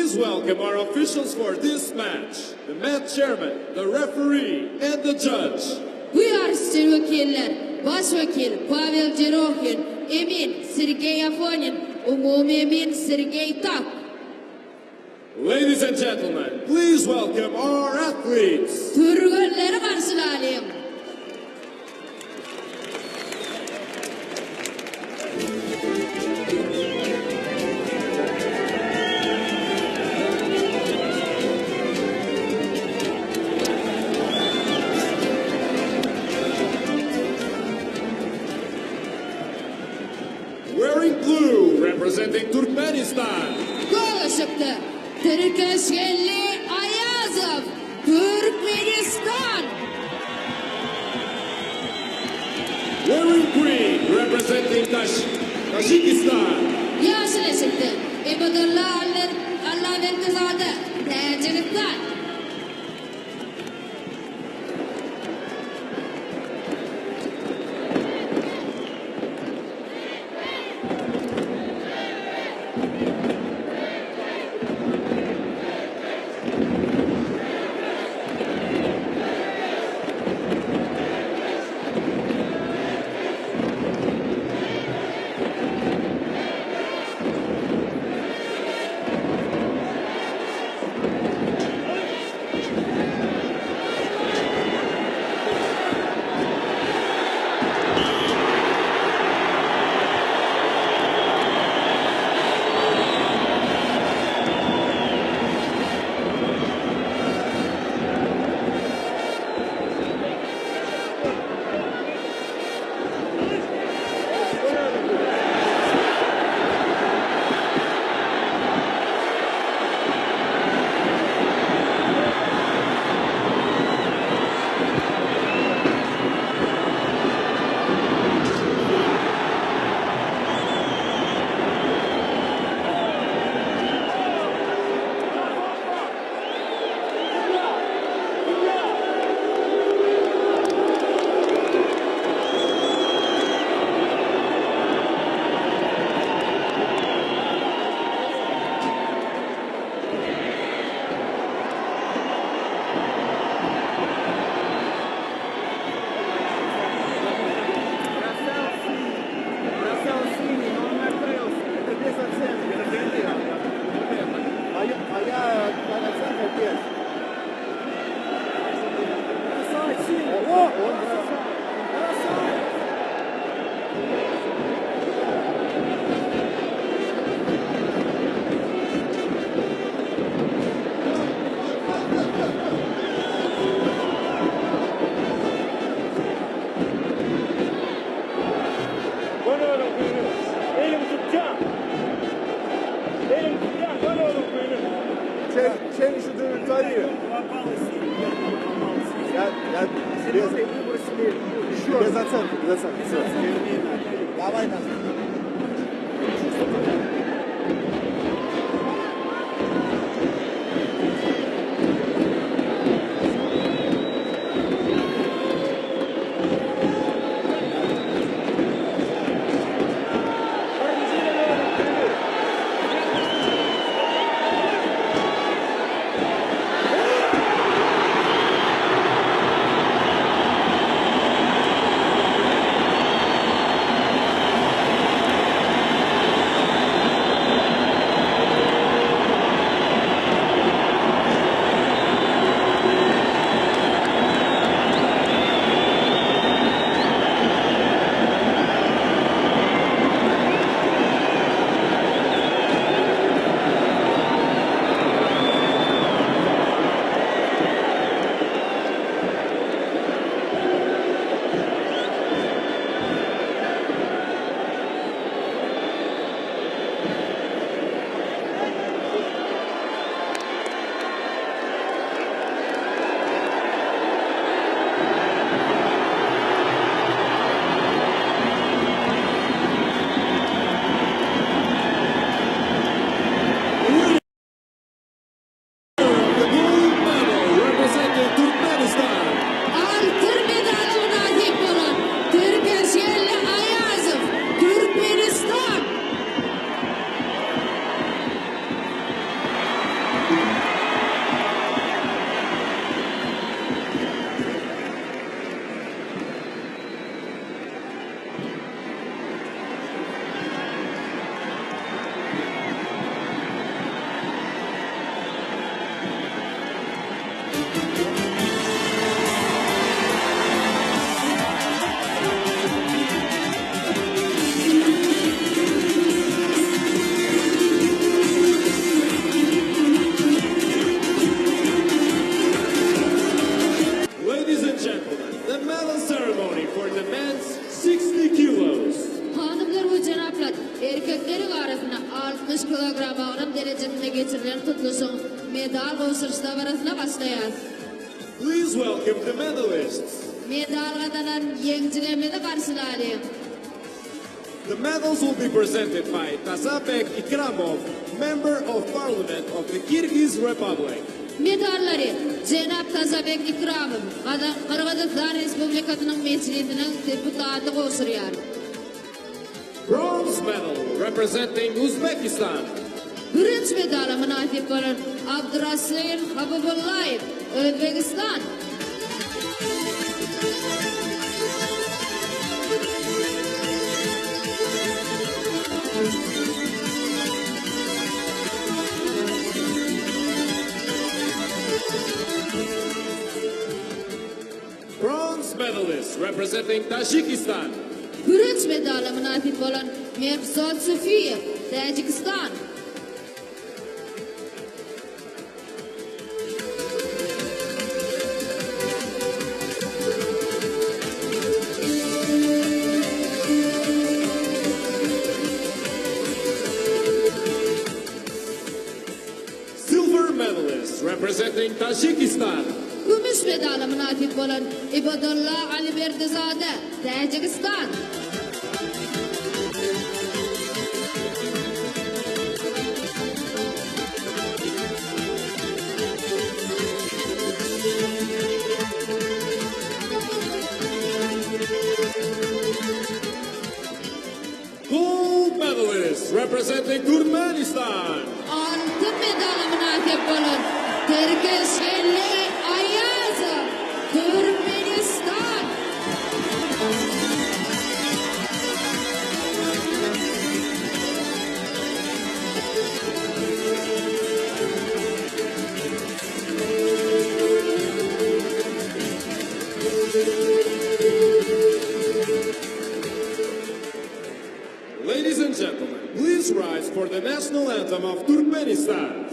Please welcome our officials for this match, the match chairman, the referee, and the judge. Bu ýaryş üçin wekiller, baş wekil Pawel Jerohin, emin Sergeý Afonin, umumy emin Sergeý Tak. Ladies and gentlemen, please welcome our athletes. Türgenleri garşylalyň! Wearing blue, representing Turkmenistan. Göleşikde Tirkeşgeldi Aýazow, Türkmenistan. Wearing green, representing Tajikistan. Ýaşyl eşikde Ibadulla Allaberdizade, Täjigistan. şäherinde geçirilen tutluşygyň medal gowşuryş dabarasyna başlaýarys. Please welcome the medalists. Medal gazanan ýeňjilerimizi garşylalyň. The medals will be presented by Tazabek Ikramov, Member of Parliament of the Kyrgyz Republic. Medallary jenap Tazabek Ikramow, Gazak Gyrgyzystan Respublikasynyň Mejlisiniň deputaty gowşurýar. Bronze medal representing Uzbekistan. Bürünç medala mynasyp bolan Abdurasul Habibullaýew, Özbegistan. Bronze medalist representing Tajikistan. Bürünç medala mynasyp bolan Mehzod Sufiýew, Täjigistan. Silver medalist representing Tajikistan. Kümüş medala mynasyp bolan Ibadulla Aliberdizade, Täjigistan. Gold medalist representing Turkmenistan. Altyn medala mynasyp bolan Tirkişgeldi Aýazow, Türkmenistan. Ladies and gentlemen, please rise for the national anthem of Turkmenistan.